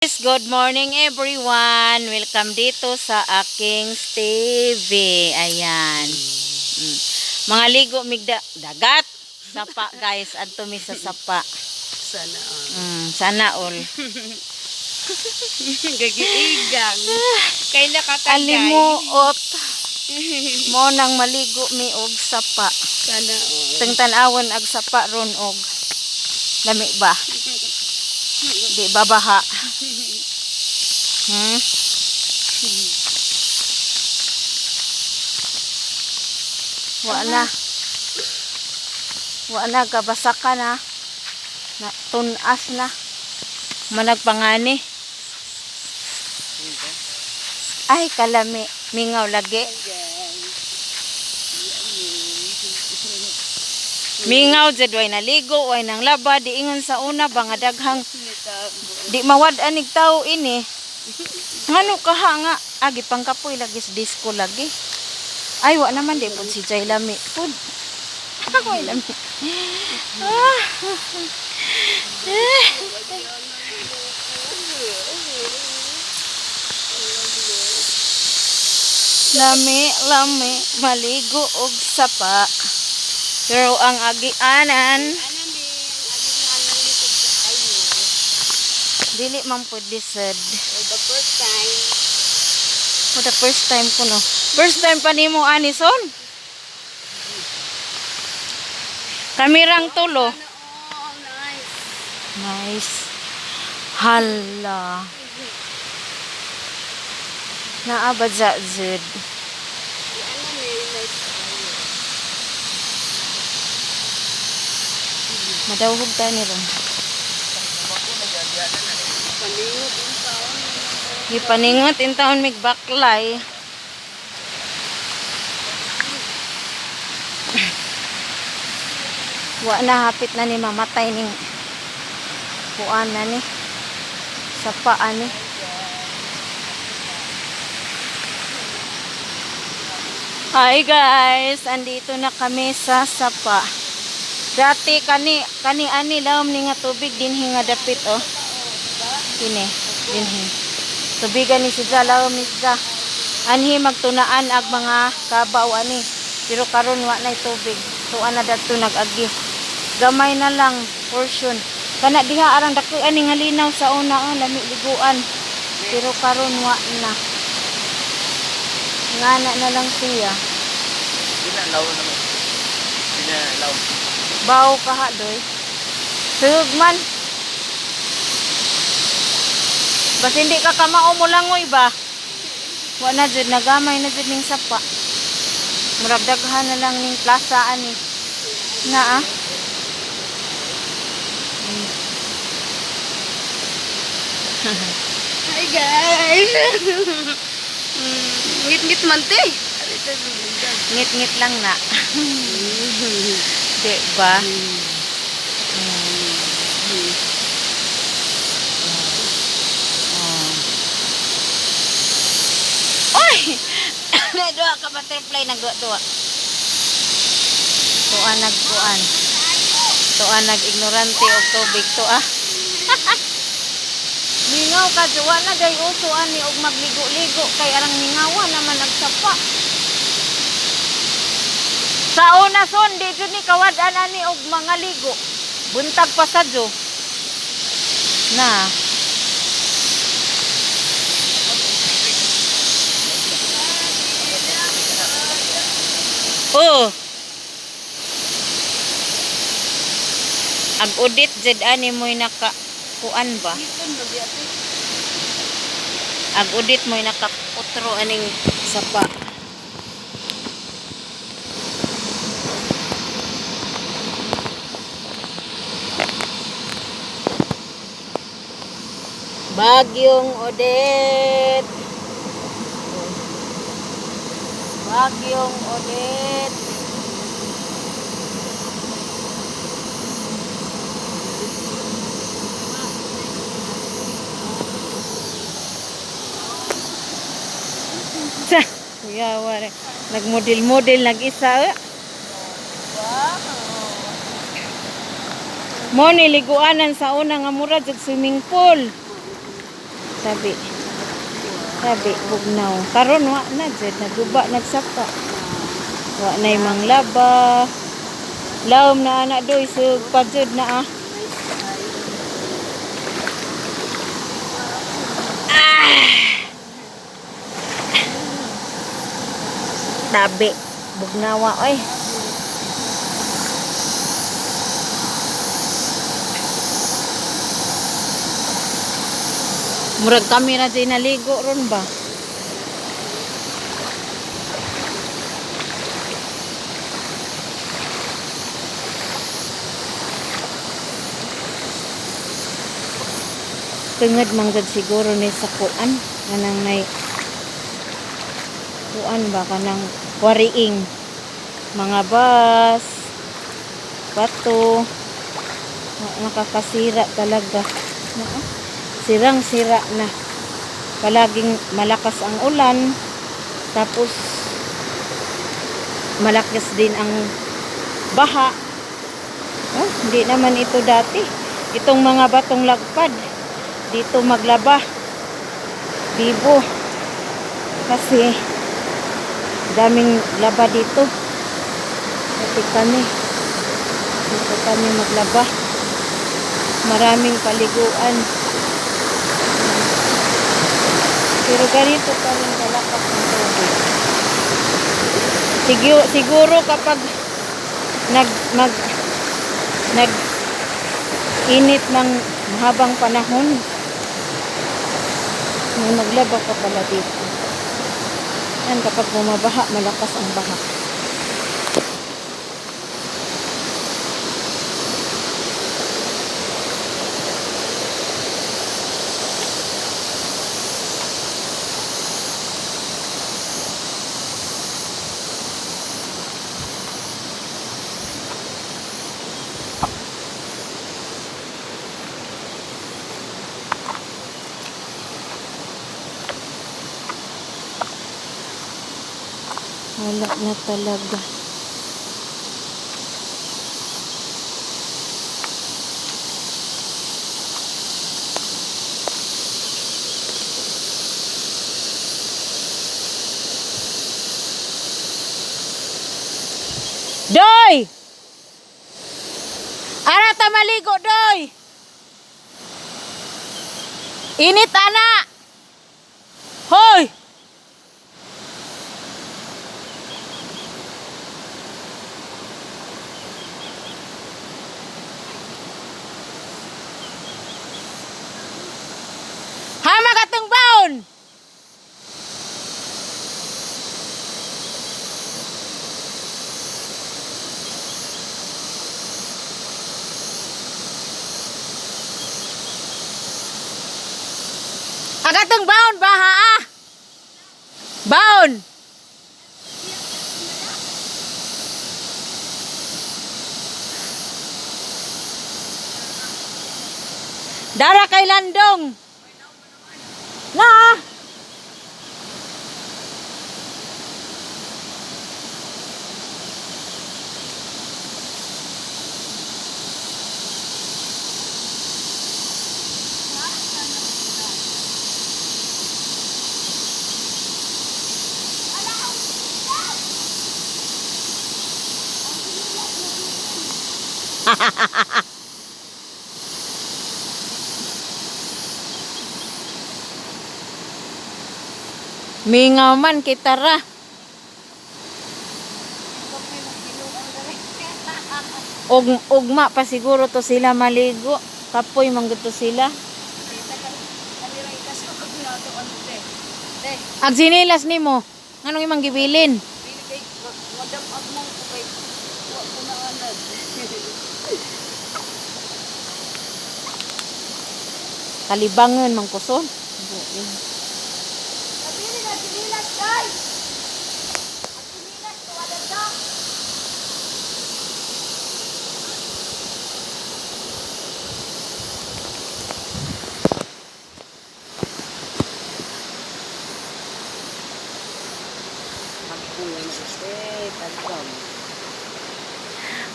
Good morning, everyone. Welcome dito sa aking TV. Ayan. Mga ligo migda dagat. Sapa, guys, adto mi sa sapa. Sana all. Sana all. Gagiigang. Kay nakatagay. Alimuot mo nang maligo mi og sapa. Sana all. Teng tan-awon ag sapa ron og lami ba? Di ba baha? Wa na. Wa na kabasa ka na. Na tunas na. Managpangani. Ay, kalami. Mingaw lagi. Mingaw jud, way naligo, way nang laba, diingon sa una ba nga daghang di mawad anig tao ini. Ngano kaha nga agi pangkapoy lagi sa disco lagi. Ay, wa naman di pud si Jay lami pud. Way lami. Ah. Eh. Lami, lami, maligo og sapa. Pero ang agianan, Ano ni, ang aging nga nang likod sa ayo. Dili man pwede sad. For the first time. For the first time ko, no. First time pa nimo anison. Kamirang tulo. Sana all. Nice. Nice. Hala. Naa ba dya, Jud? Di ano ni, nice ayo. Madawhog ta ni ron. Paningot in taon. Gipaningot in taon mig baklay. Wa na, hapit na ni mamatay ning kuan na ni sa paa ni. Hi guys, andito na kami sa sapa. Dati kani kani ani lawom ni nga tubig dinhi nga dapit oh. Kini dinhi. Tubigan ni siya, lawom ni siya. Anhi magtunaan ag mga kabaw ani. Pero karon wa nay tubig. Tuan na dadto nag-agi. Gamay na lang portion. Kana diha arang dako ani nga linaw sa una oh, lami liguan. Pero karon wa na. Ngana na lang siya. Ginalaw naman. Ginalaw. Baw ka ha, doy. Sug man. Bas hindi ka kamao mo langoy ba? Wa na jud, nagamay na jud ning sapa. Murag daghan na lang ning plaza ani. Na ah. Hi guys. Ngit-ngit man te. Ngit-ngit lang na. Di ba? Oh. Oy! Nagduwa ka butterfly, nagduwa-duwa. Tuan nagkuan. Tuan nag-ignorante og tubig to ah. Mingaw ka duwa na day uso ani og magligo-ligo kay arang mingawa naman nagsapa. Sa una son, di jud ni kawad-an ani og mga ligo. Buntag pa sa jo. Na. Oh. Ag udit jud ani mo'y naka kuan ba? Ag udit mo'y naka-utro aning sapa. Bagyong Odette. Bagyong Odette. Sa, kuya, wala. Nagmodel-model, nag-isa. Eh. Mo niliguanan sa una nga mura jag swimming pool. Tabi. Tabi bugnaw. Karon wa na jud, naguba nagsapa. Wa nay manglaba. Lawom na ana doy sug pajud na ah. Tabi. Bugnawa oy. Murag kami na dyan naligo ron ba? Tungod manggad siguro ni sa kuan kanang nay kuan ba, kanang wariing mga bus, bato, nakakasira talaga. Naa. Sirang sira na, palaging malakas ang ulan, tapos malakas din ang baha. Oh, hindi naman ito dati, itong mga batong lagpad dito maglaba bibo, kasi daming laba dito. Pati kami dito kami maglaba, maraming paliguan, pero ganito pa rin kalakas ng tubig. Siguro, siguro kapag nag mag nag init ng mahabang panahon, may maglaba ka pala dito. Yan, kapag bumabaha, malakas ang baha. Wala na talaga. Doy! Ara ta maligo, Doy! Init ana! Hoy! Hama katong baon! Agatong baon ba ha? Ah? Baon! Dara kay Landong. Na. Ah. Mingaw man kita ra. Og ugma pa siguro to sila maligo. Kapoy man gud to sila. Ang sinilas nimo, nganong imong gibilin? Pili kay madam agmong ko kay wa ko na anad. Kalibangon man kuson. Pili na sinilas, guys. Ang sinilas wala na.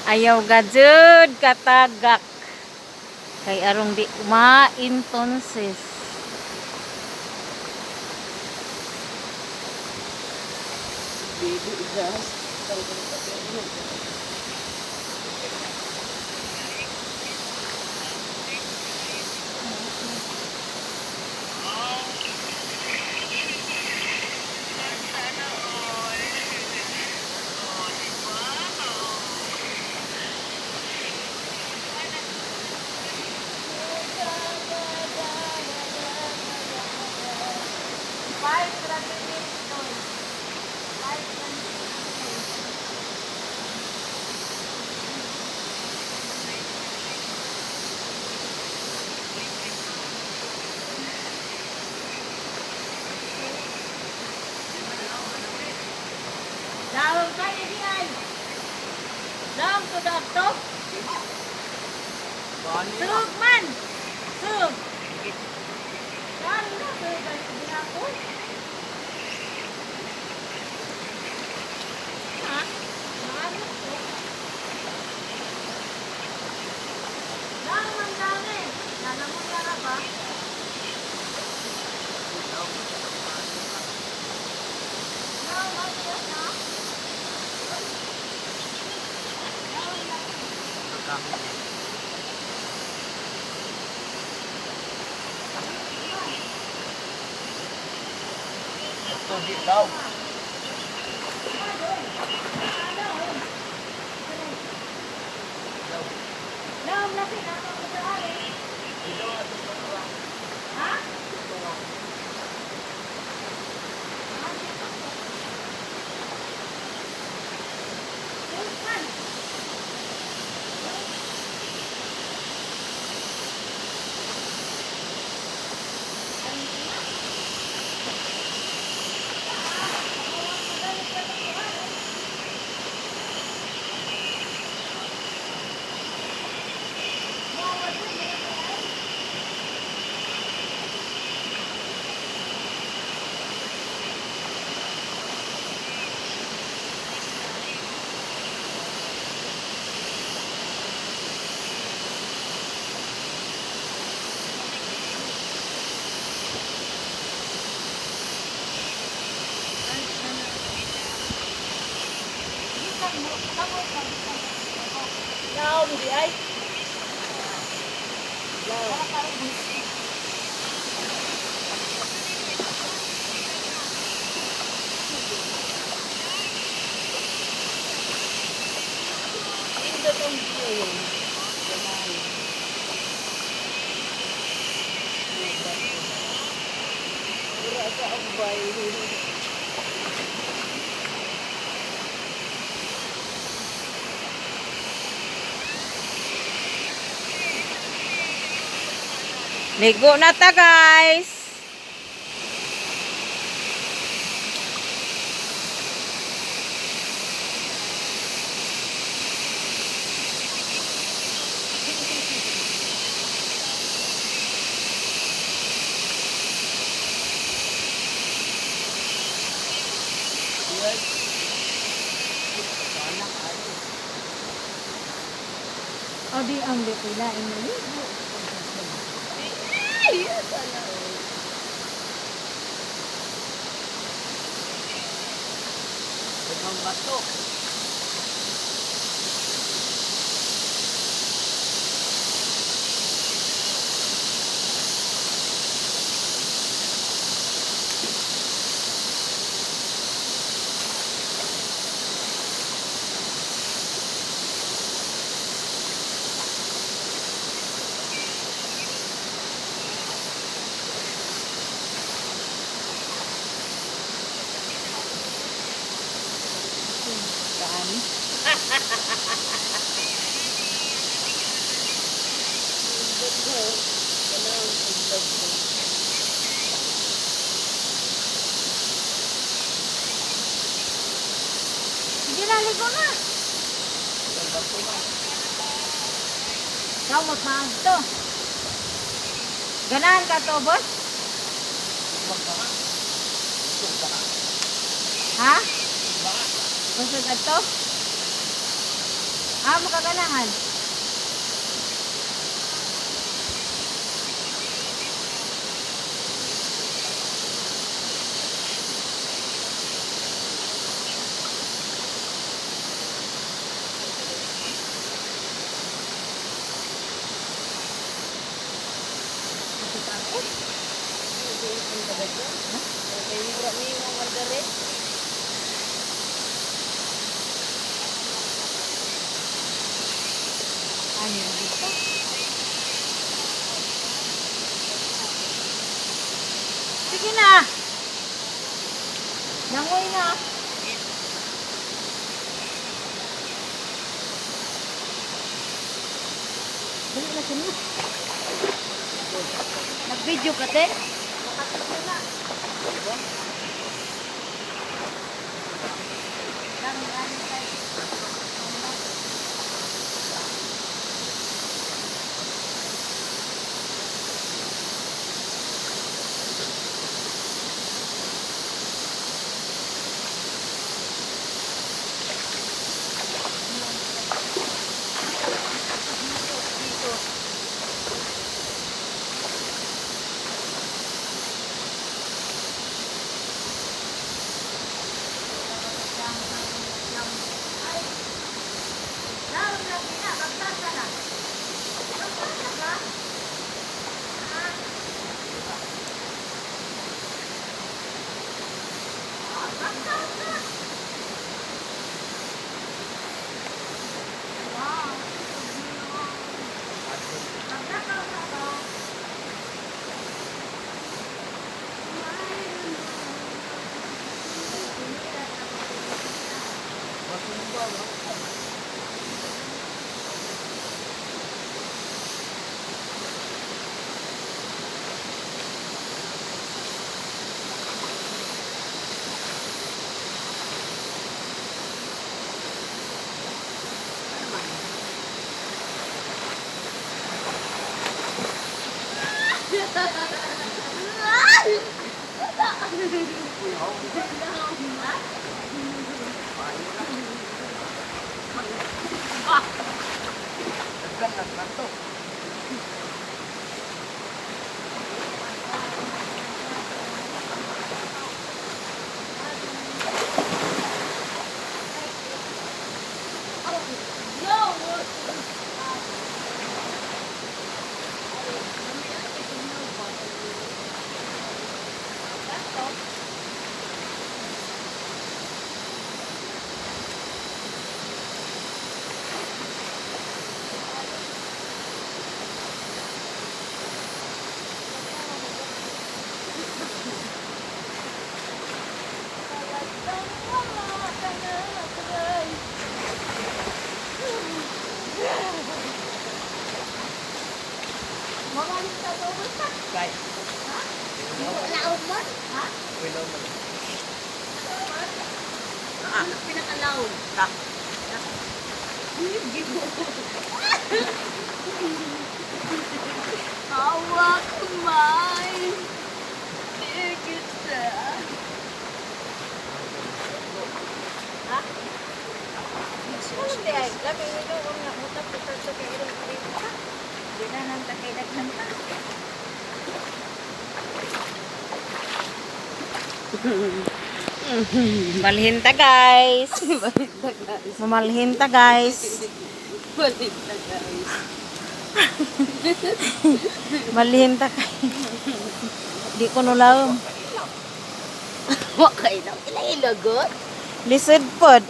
Ayaw gajud katagak. Kay arong di ma entonces. Baby, gas. 5 minutes doon. 5:26. Daw ka ni ay. Daw to daw to. Sug man. Sug. Daw na sug ang ginapon. Ha? Maano to? Daw man dami. Nalamon na ba? Daw man siya na. Ito, di daw. Daw laki na ako sa ari. Ha? Daw di ay. Nindot ang view. Ganay. Ura sa ambay. Ligo na ta, guys. O di ang di pila maligo. Ay, sana all. Daghang bato. Saan? Nindot ko. Kanang iglog ko. Sige na, ligo na. Daghang bato na. Ikaw magmaag to. Ganahan ka to, boss? Wag ba ka? Busog ba ka? Ha? Busog ka to? Ah, makaganahan. Ano dito? Sige na. Nangoy na. Dali na sila. Nag-video ka, te? Daghan na kanto. Kay. Laom mo? Ha? Wilaw man. Ano pinakalaom? Tak. Hawak kamay. Tigit sa. Ha? Ano di ay? Lami ilo nga mutap ko sa kay ilong prito. Di na nang takay daghan ta. Malhin ta, guys. Mamalhin ta, guys. Balit na, guys. Malhin ta kay. Di ko nulawom. Wa kay na. Ilailagot? Lisod pod.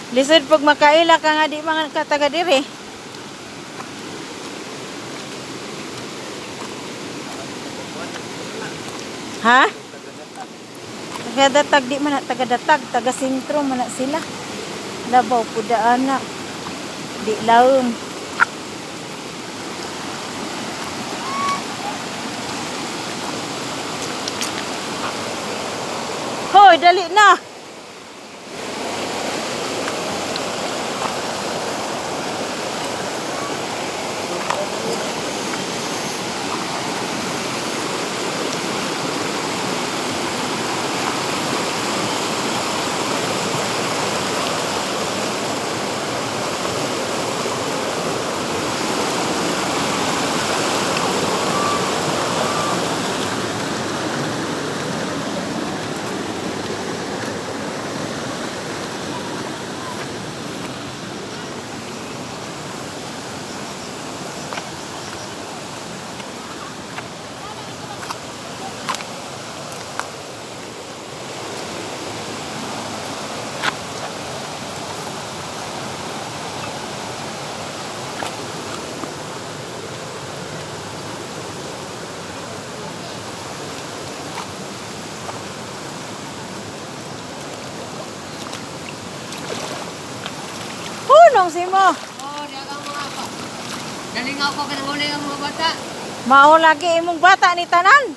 Lisod pag makaila ka nga di mga kataga diri. Ha? Tagadatag di man na tagadatag, taga sentro man na sila. Labaw pudaan na. Di laom. Hoy, dali na. nung simo. Oh, di ang mga pa. Dalingaw ko kanang uli ang mga bata. Mao lagi imong bata ni tanan.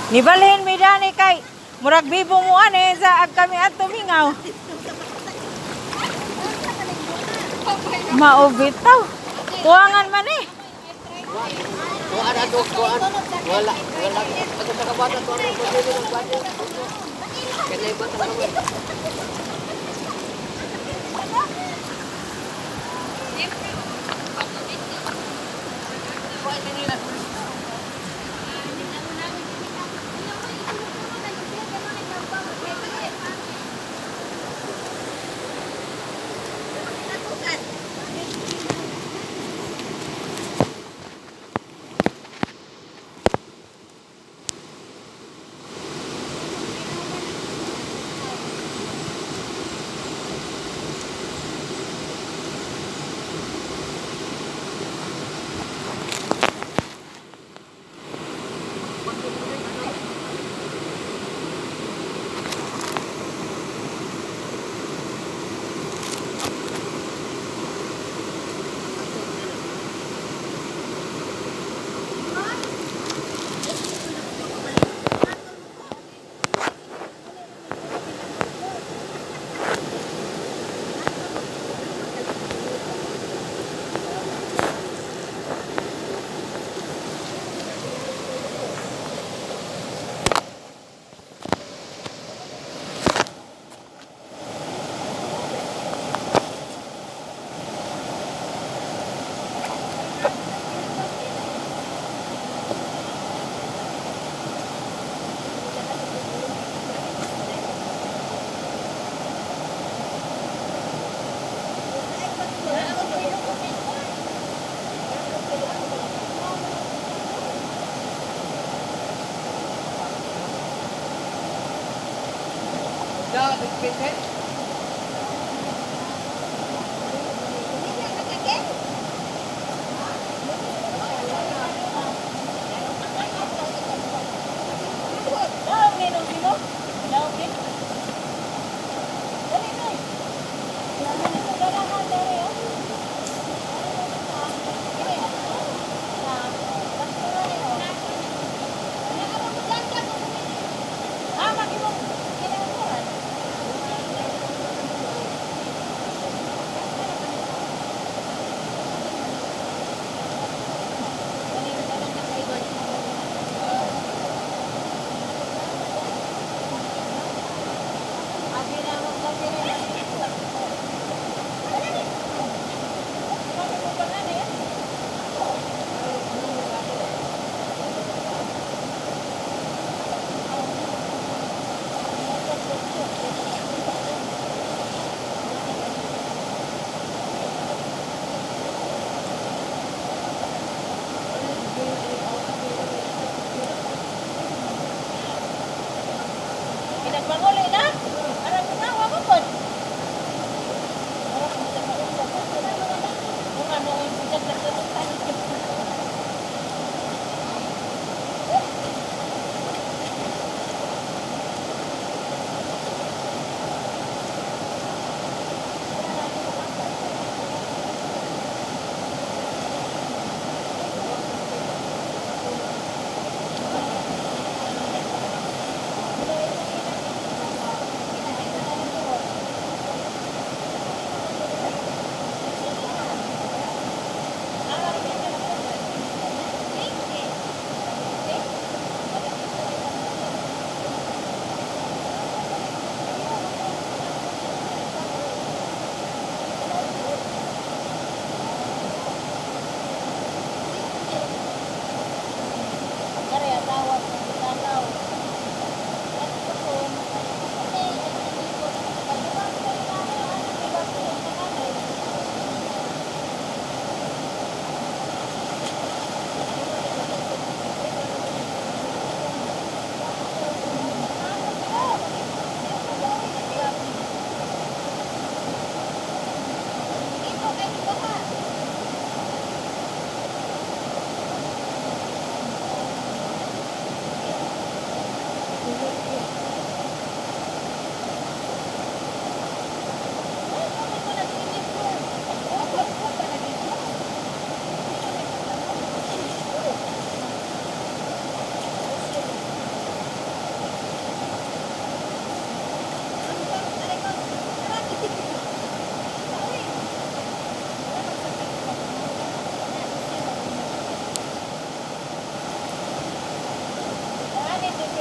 Nibalhin mi dani kay murag bibo mo ani sa ag kami adto mingaw. Mao bitaw. Kuangan man eh. Kuan ato, kuan. Wala, wala. Ako sa kabata, kuan ang pagdili ng bata. Kanay bata ka. Da, nagpinte. Daog ni nung simo? Daog ni. Dali noy.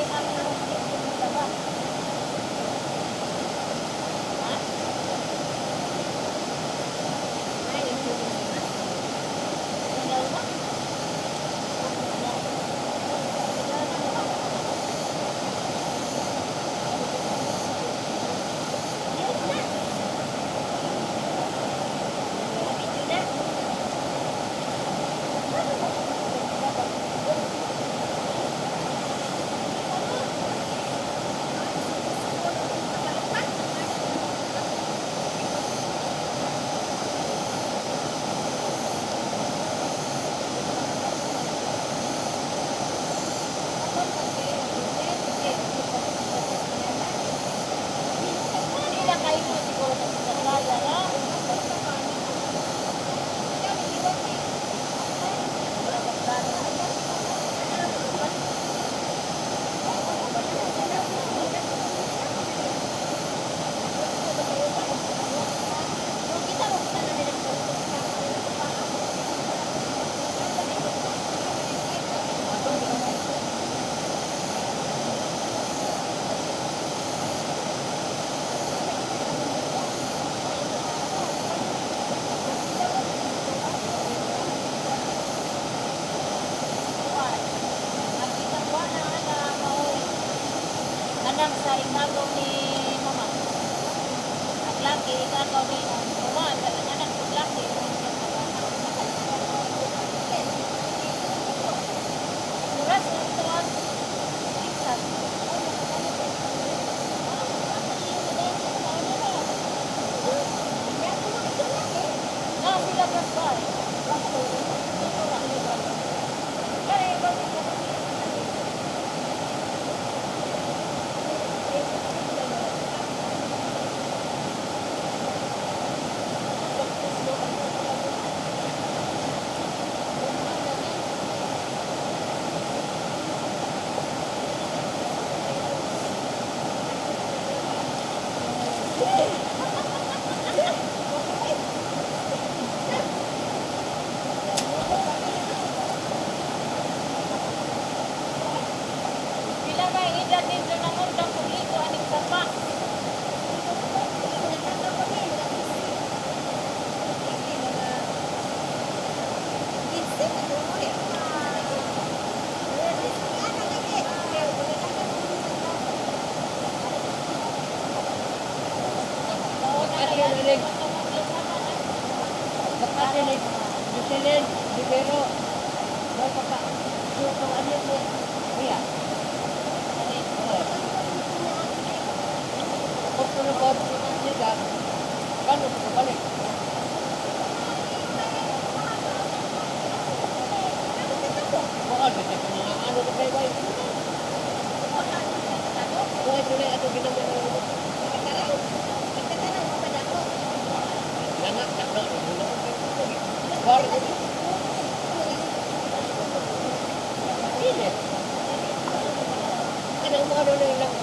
Kay ang imong labas. Ha? Tinggal ba? Hindi lang kayo mo siguro sa playa na. Ang isang buwan na na maoy kanang sa ikagaw ni mama. Ang laki ikagaw ni mama, ang anak ko laki. Oras na ito ang pinsan. Na sila Gaspar. Kaya ibang Pila na ang edad ninyo nangundang publiko aning sapa. Pagkatilig. Pagkatilig. Jocelyn, Libero. May pagka. Yung ano yun. Kuya. Kung tulog niya, kano ko balik? Baka dito ko mga ano ko kayo bay. Kung ito na ato ginamit mo. Langa takno no. Kor. Dili. Kanang mga ano na lang.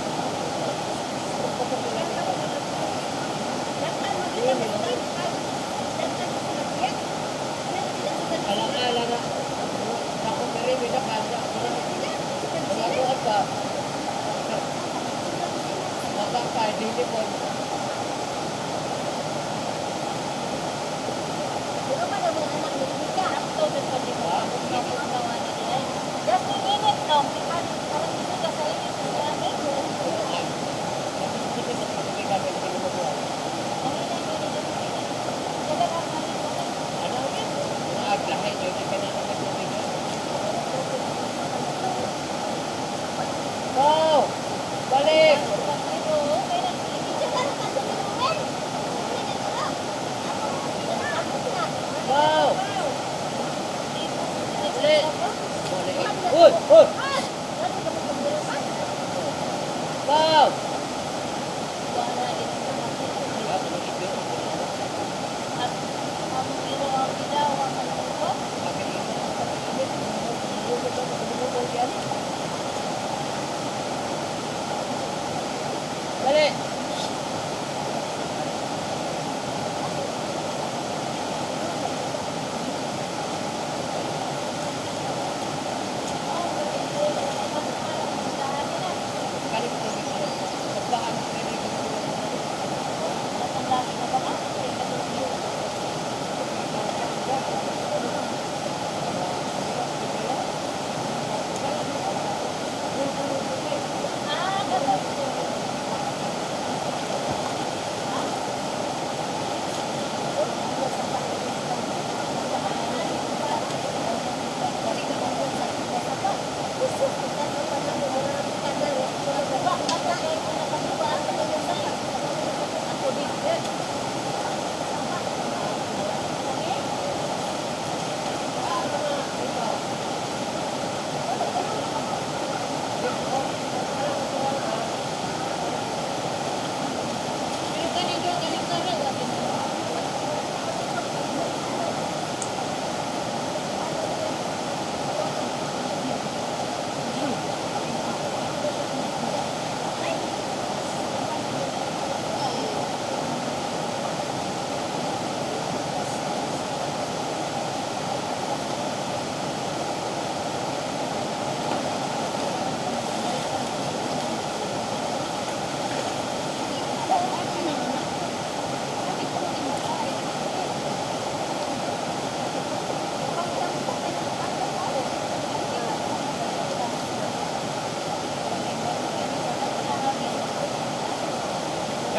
Alang-alang. Ako pero may nakasa. Mga kuan ba? Baka pa, dili po. Just ni init no, parang hindi ka sa init niya. Wow! Balik! Wow! Balik! Balik! Uy! Uy! Wow! Balik!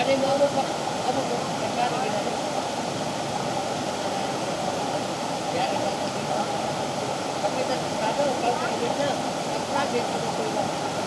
Kani mo mo pa amo mo pagkano ginano. Yari ka sa dito. Kapitan kado kau ka na. Ang project ano ko.